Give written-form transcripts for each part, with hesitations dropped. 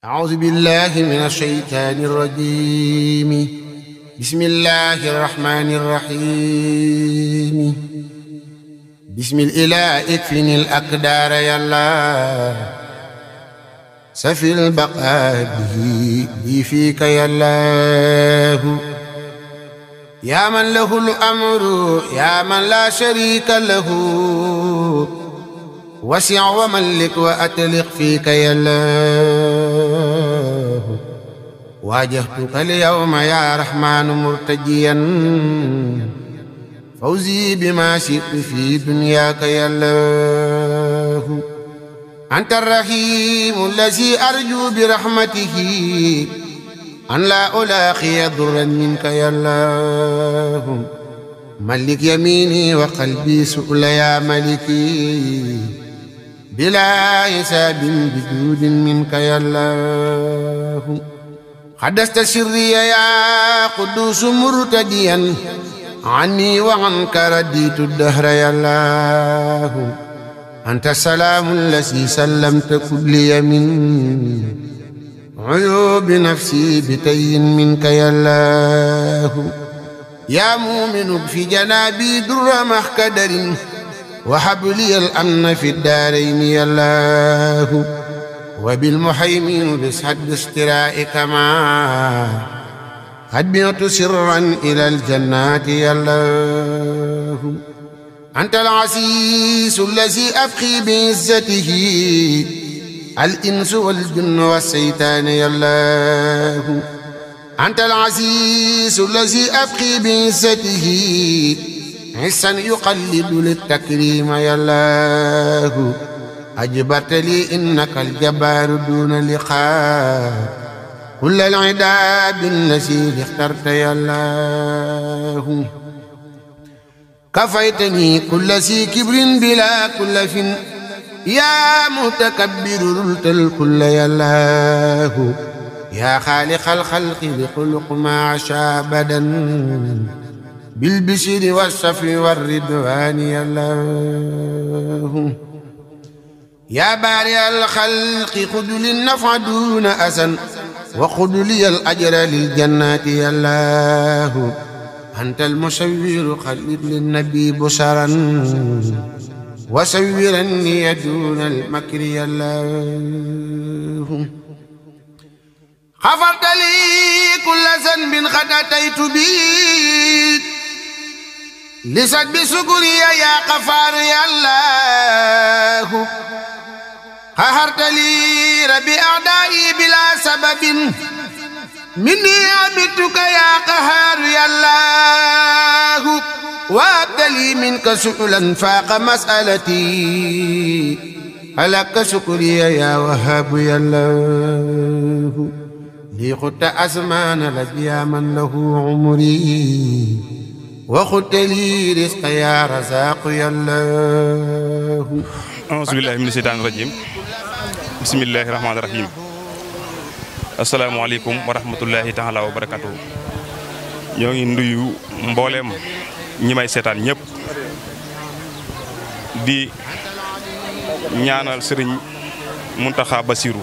أعوذ بالله من الشيطان الرجيم بسم الله الرحمن الرحيم بسم الإله اكفني الأقدار يا الله سفي البقاء به فيك يا الله يا من له الأمر يا من لا شريك له وسع وملك وأتلق فيك يا الله واجهتك اليوم يا رحمن مرتجيا فوزي بما شئت في دنياك يا الله أنت الرحيم الذي أرجو برحمته أن لا ألاقي ضرا منك يا الله ملك يميني وقلبي سؤل يا ملكي بلا حساب بجود منك يا الله حدثت سري يا قدوس مرتديا عني وعنك رديت الدهر يا الله أنت السلام الذي سلمت كل يمين عيوب نفسي بتي منك يا الله يا مؤمن في جنابي در محكدر وهب لي الأمن في الدارين يا الله وبالمحيمين بسعد استرائك ما قد بيت سرا إلى الجنات يا الله أنت العزيز الذي أبقي بعزته الإنس والجن والشيطان يا الله أنت العزيز الذي أبقي بعزته عزا يقلد للتكريم يا الله أجبرت لي إنك الجبار دون لقاء كل العداد الذي اخترت يا الله كفيتني كل ذي كبر بلا كلف يا متكبر رلت الكل يا الله يا خالق الخلق بخلق ما عشا أبدا بالبشر والشفي والرضوان يا الله يا بارئ الخلق خذ للنفع دون أسن وخذ لي الأجر للجنات يا الله أنت المسوير خلد للنبي بشرا وسوّرني دون المكر يا الله غفرت لي كل ذنب قد أتيت به لسد بشكري يا غفار يا الله قهرت لي ربي أعدائي بلا سبب مني عبدتك يا قهار يا الله وابتلي منك سؤلا فاق مسألتي فلك شكري يا وهاب يا الله لي خدت أزمان لدي من له عمري وخدت لي رزق يا رزاق يا الله أعوذ بالله من الشيطان الرجيم بسم الله الرحمن الرحيم السلام عليكم ورحمة الله تعالى وبركاته ñoo ngi nuyu mboolem ñi may seetaan ñëpp di ñaanal sëriñ Muntaxa Basiru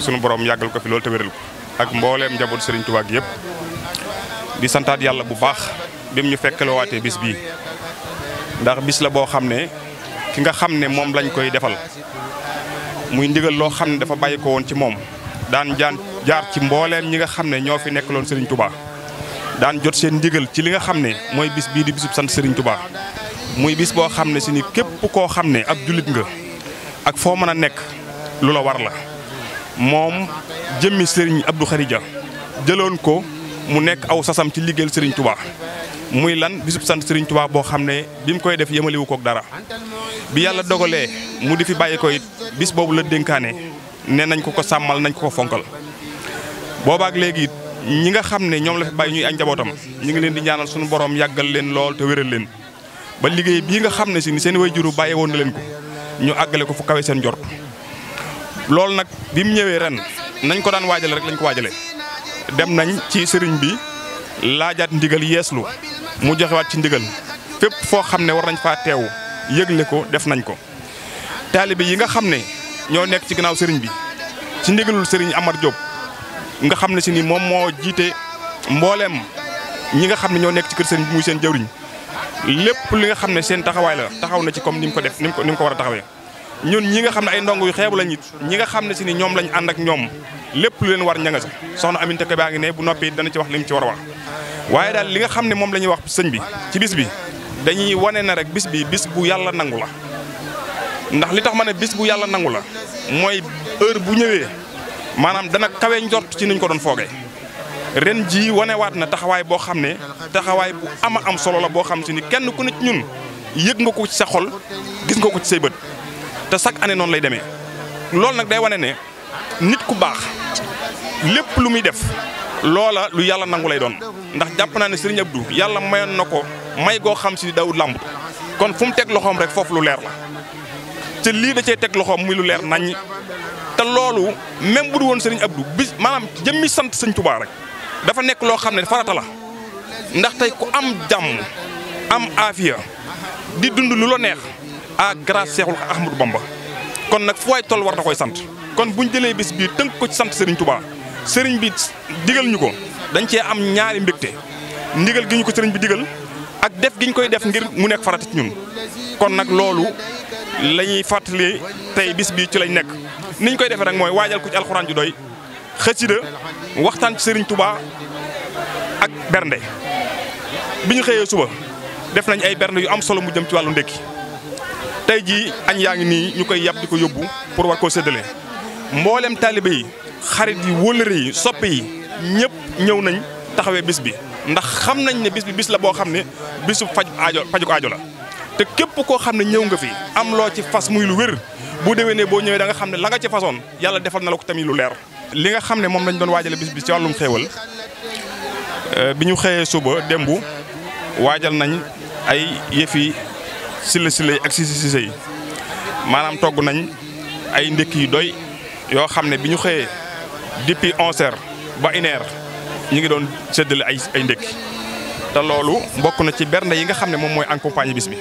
sunu borom yàggal ko fi loolu te wéral ko ak mbooleem njaboot sëriñ Tuubaa gi yëpp di santaat yàlla bu baax bim ñu fekkalewaatee bis bii ndax bis la boo xam ne ki nga xam ne moom lañ koy defal muy ndigal loo xam ne dafa bàyyi ko woon ci moom daan jaar ci mbooleem ñi nga xam ne ñoo fi nekkaloon sëriñ Tuubaa daan jot seen ndigal ci li nga xam ne mooy bis bii di bisub sant sëriñ Tuubaa muy bis boo xam ne si ni képp koo xam ne ab jullit nga ak foo mën a nekk lu la war la moom jëmmi sëriñ Abdou Kharija jëloon ko mu nekk aw sasam ci liggéeyal sëriñ Tuubaa muy lan bisub sant sëriñ Tuubaa boo xam ne bi mu koy def yemaliwu kook dara bi yàlla dogalee mu di fi bàyyi ko it bis boobu la dénkaane ne nañ ko ko sàmmal nañ ko ko fonkal boobaak léegi ñi nga xam ne ñoom la fi bàyyi ñuy ay njabootam ñu ngi leen di ñaanal suñu borom yàggal leen lool te wéral leen ba liggéey bii nga xam ne si ni seen waajur bàyyi woon na leen ko ñu àggale ko fu kawe seen njort loolu nag bi mu ñëwee ren nañ ko daan waajale rek lañ ko waajale dem nañ ci sëriñ bi laajaat ndigal yeeslu mu joxewaat ci ndigal fépp foo xam ne war nañ faa teew yëgle ko def nañ ko taalibe yi nga xam ne ñoo nekk ci gannaaw sëriñ bi ci ndigalul Serigne Amar Diop nga xam ne si ni moom moo jiite mbooleem ñi nga xam ne ñoo nekk ci kër Serigne bi muy seen jawriñ lépp li nga xam ne seen taxawaay la taxaw na ci comme ni mu ko def ni mu ko war a taxawee. ñun ñi nga xam ne ay ndongo yu xeebu lañ it ñi nga xam ne si ni ñoom lañ ànd ak ñoom lépp lu leen war ña nga sa soxna Aminata Ka baa ngi ne bu noppi dana ci wax li mu ci war a wax. waaye daal li nga xam ne moom la ñuy wax sëñ bi ci bis bi dañuy wane na rek bis bi bis bu yàlla nangu la ndax li tax ma ne bis bu yàlla nangu la mooy heure bu ñëwee maanaam dana kawe njort ci nuñ ko doon foogee. ren jii wanewaat na taxawaay boo xam ne taxawaay bu am solo la boo xam si ni kenn ku ne ci ñun yëg nga ko ci sa xol gis nga ko ci say bët te chaque année noonu lay demee. loolu nag day wane ne nit ku baax lépp lu muy def loola lu yàlla nangu lay doon ndax jàpp naa ne Serigne Abdou yàlla mayoon na ko may goo xam si dawul làmb kon fu mu teg loxoom rek foofu lu leer la te lii da cee teg loxoom muy lu leer naññ te loolu même bu du woon Serigne Abdou bis maanaam jëmmi sant Sëñ Tuubaa rek dafa nekk loo xam ne farata la ndax tey ku am jàmm am aafiya di dund lu la neex à grâce Seexul Ahmadou Bamba kon nag fu waay toll war na koy sant kon buñ jëlee bis bii tënk ko ci sant Serigne Touba Serigne bi digal ñu ko dañ cee am ñaari mbégte ndigal gi ñu ko Serigne bi digal ak def gi ñu koy def ngir mu nekk farata ci ñun kon nag loolu la ñuy fàttali tey bis bii ci lañ nekk niñ koy defee rek mooy waajal ko ci alxuraan ju doy xasida waxtaan ci Serigne Touba ak bernde bi ñu xëyee suba def nañ ay bernde yu am solo mu jëm ci wàllu ndékki tey jii añ yaa ngi nii ñu koy yàpp di ko yóbbu pour war koo séddale mboolem taalibe yi xarit yi wóllëre yi soppe yi ñëpp ñëw nañ taxawee bis bi ndax xam nañ ne bis bi bis la boo xam ne bisu faju aajo la te képp koo xam ne ñëw nga fi am loo ci fas muy lu wér bu déwénee boo ñëwee da nga xam ne la nga ci façon yàlla defal na la ko tamit lu leer. li nga xam ne moom lañ doon waajale bis bi ci wàllum xéewal bi ñu xëyee suba démb waajal nañ ay yëfi silla yi ak sisi yi maanaam togg nañ ay ndékki yu doy yoo xam ne bi ñu xëyee depuis 11h ba 1h ñu ngi doon séddale ay ndékki te loolu bokk na ci bernde yi nga xam ne moom mooy accompagner bis bi.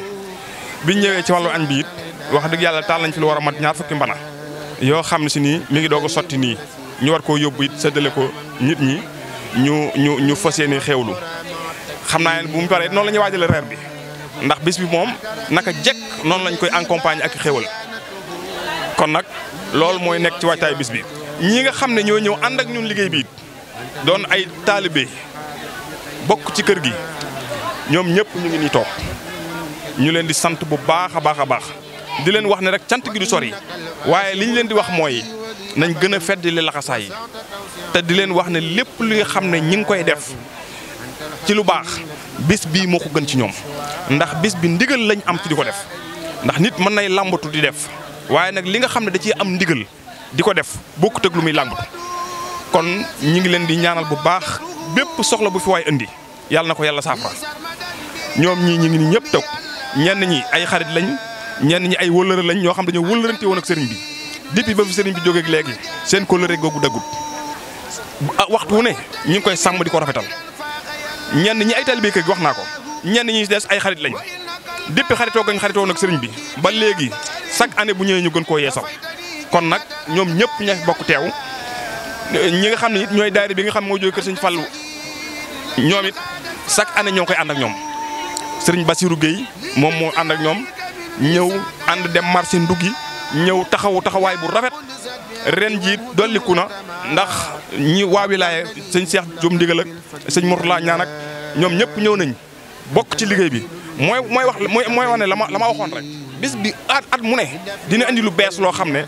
biñ ñëwee ci wàllu añ bi it wax dëgg yàlla taal nañ fi lu war a mat ñaar fukki mbana yoo xam ne si nii mi ngi doog a sotti nii ñu war koo yóbbu it séddale ko nit ñi ñu fas yéene xéewlu xam naa ne bu mu paree noonu la ñuy waajale reer bi. ndax bis bi moom naka jekk noonu lañ koy accompagner ak xéwal kon nag loolu mooy nekk ci waajtaay bis bi ñi nga xam ne ñoo ñëw ànd ak ñun liggéey bi doon ay taalibe bokk ci kër gi ñoom ñëpp ñu ngi nii toog ñu leen di sant bu baax a baax di leen wax ne rek cant gi du sori waaye li ñu leen di wax mooy nañ gën a feddali laxasaay yi te di leen wax ne lépp li nga xam ne ñi ngi koy def ci lu baax bis bii moo ko gën ci ñoom ndax bis bi ndigal lañ am ci di ko def ndax nit mën nay làmbatu di def waaye nag li nga xam ne da ciy am ndigal di ko def bokkut ak lu muy làmbatu kon ñi ngi leen di ñaanal bu baax bépp soxla bu fi waay indi yàlla na ko yàlla saafara ñoom ñii ñi ngi nii ñëpp toog ñenn ñi ay xarit lañ ñenn ñi ay wëllëre lañ ñoo xam dañoo wëllërante woon ak sëriñ bi depuis ba fi sëriñ bi jógeeg léegi seen kóllëre googu daggut waxtu wu ne ñi ngi koy sàmm di ko rafetal ñenn ñi ay taalibe kër gi wax naa ko ñenn ñi des ay xarit lañ depuis xaritoo gañ xaritoo nag sëriñ bi ba léegi chaque année bu ñëwee ñu gën koo yeesal kon nag ñoom ñëpp ña bokk teew ñi nga xam ne it ñooy daayira bi nga xam moo jóge kër sëriñ Fallu ñoom it chaque année ñoo koy ànd ak ñoom sëriñ Bassirou Gueye moom moo ànd ak ñoom ñëw ànd dem marché nduggi ñëw taxawaay bu rafet ren jiit dolliku na ndax ñi waa wilaaya sëñ Cheikh Diom ndigal ak sëñ Mourtala ñaan ak ñoom ñëpp ñëw nañ bokk ci liggéey bi mooy wane la ma waxoon rek bis bi at mu ne dina indi lu bees loo xam ne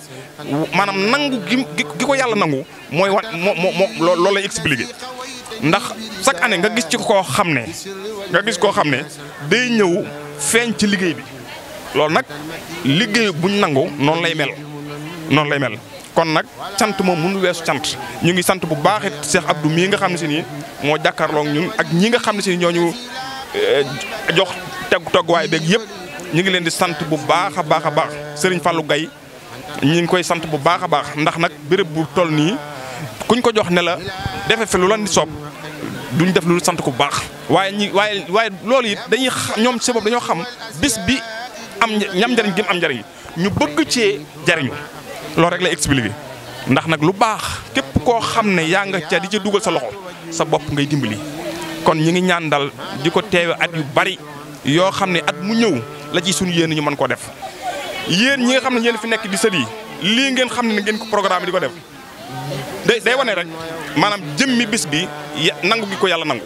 maanaam nangu gi ko yàlla nangu mooy loolu lay expliqué ndax chaque année nga gis koo xam ne day ñëw feeñ ci liggéey bi loolu nag liggéey buñ nangu noonu lay mel kon nag sant moom mënu weesu sant ñu ngi sant bu baax it Cheikh Abdou mii nga xam ne si nii moo jàkkaarloog ñun ak ñi nga xam ne si ñooñu jox togguwaay beeg yëpp ñu ngi leen di sant bu baax a baax Serigne Fallou Gaye ñu ngi koy sant bu baax a baax ndax nag béréb bu toll nii kuñ ko jox ne la defe fi lu la di soob duñ def lu sant ko bu baax. waaye loolu it dañuy ñoom ci bopp dañoo xam bis bi am ñam njariñ gi am njariñ ñu bëgg cee jariñu loolu rek lay expliqué ndax nag lu baax képp koo xam ne yaa nga ca di ca dugal sa loxo sa bopp ngay dimbali kon ñi ngi ñaan dal di ko teewe at yu bari yoo xam ne at mu ñëw la ci suñu yéen ñu mën koo def yéen ñi nga xam ne yéen fi nekk di sët yi lii ngeen xam ne ngeen ko programme di ko def day wane rek maanaam jëmmi bis bi nangu gi ko yàlla nangu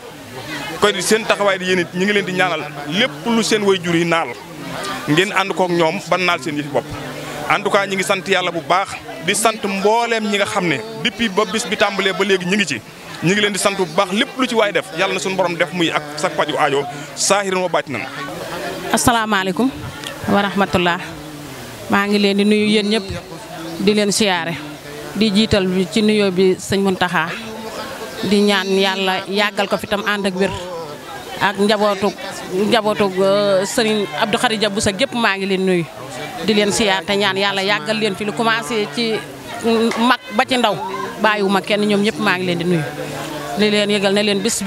koy seen taxawaay di yéen it ñi ngi leen di ñaanal lépp lu seen way jur yi naal ngeen ànd kook ñoom ban naal seen yëfi bopp en tout cas ñi ngi sant yàlla bu baax di sant mbooleem ñi nga xam ne depuis ba bis bi tàmbalee ba léegi ñi ngi ci ñi ngi leen di sant bu baax lépp lu ci waay def yàlla na suñu borom def muy ak sa paju aajo saahiran wa baatinan. asalaamaaleykum wa rahmatullah maa ngi leen di nuyu yéen ñëpp di leen siyaare di jiital bi ci nuyoo bi sëñ Muntaxa di ñaan yàlla yàggal ko fi tam ànd ak wér ak njabootu sëriñ Abdou Kharija Bousso gépp maa ngi leen nuyu di leen siyaar te ñaan yàlla yàggal leen fi lu commencé ci mag ba ci ndaw bàyyiwuma kenn ñoom ñëpp maa ngi leen di nuyu li leen yëgal ne leen bis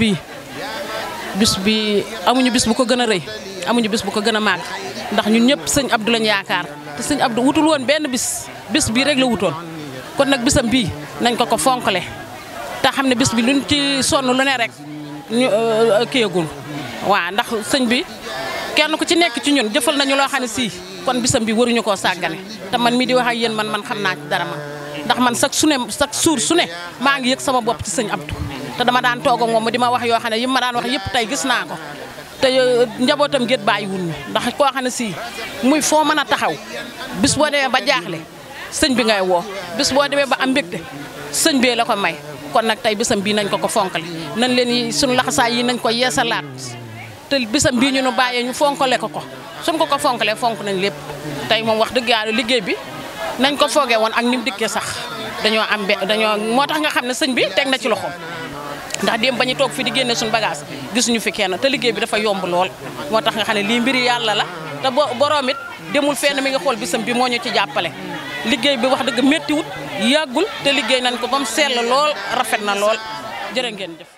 bi amuñu bis bu ko gën a rëy amuñu bis bu ko gën a màgg ndax ñun ñëpp sëñ Abdou lañ yaakaar te sëñ Abdou wutul woon benn bis bii rek la wutoon kon nag bisam bii nañ ko fonkale te xam ne bis bi luñ ci sonn lu ne rek ñu kiyagul waaw ndax sëñ bi kenn ku ci nekk ci ñun jëfal nañu loo xam ne sii kon bisam bi waruñu koo sàggane te man mii di wax ak yéen man xam naa ci dara man ndax man chaque jour su ne maa ngi yëg sama bopp ci sëñ Abdou te dama daan toog ak moom mu di ma wax yoo xam ne yi ma daan wax yëpp tey gis naa ko te njabootam géet bàyyi wun ñu ndax koo xam ne sii muy foo mën a taxaw bis boo demee ba jaaxle sëñ bi ngay woo bis boo demee ba am mbégte sëñ bee la ko may kon nag tey bisam bii nañ ko fonkale nañ leen suñu laxasaay yi nañ ko yeesalaat te bisam bii ñu nu bàyyee ñu fonkale ko suñ ko fonkalee fonk nañ lépp tey moom wax dëgg yàlla liggéey bi nañ ko foogee woon ak ni mu dikkee sax dañoo moo tax nga xam ne sëñ bi teg na ci loxoom ndax démb ba ñu toog fi di génne suñu bagage gisuñu fi kenn te liggéey bi dafa yomb lool moo tax nga xam ne lii mbiri yàlla la te boroom it demul fenn mi nga xool bisam bi moo ñu ci jàppale liggéey bi wax dëgg méttiwut yàggul te liggéey nañ ko ba mu sell lool rafet na lool jërë ngeen jëf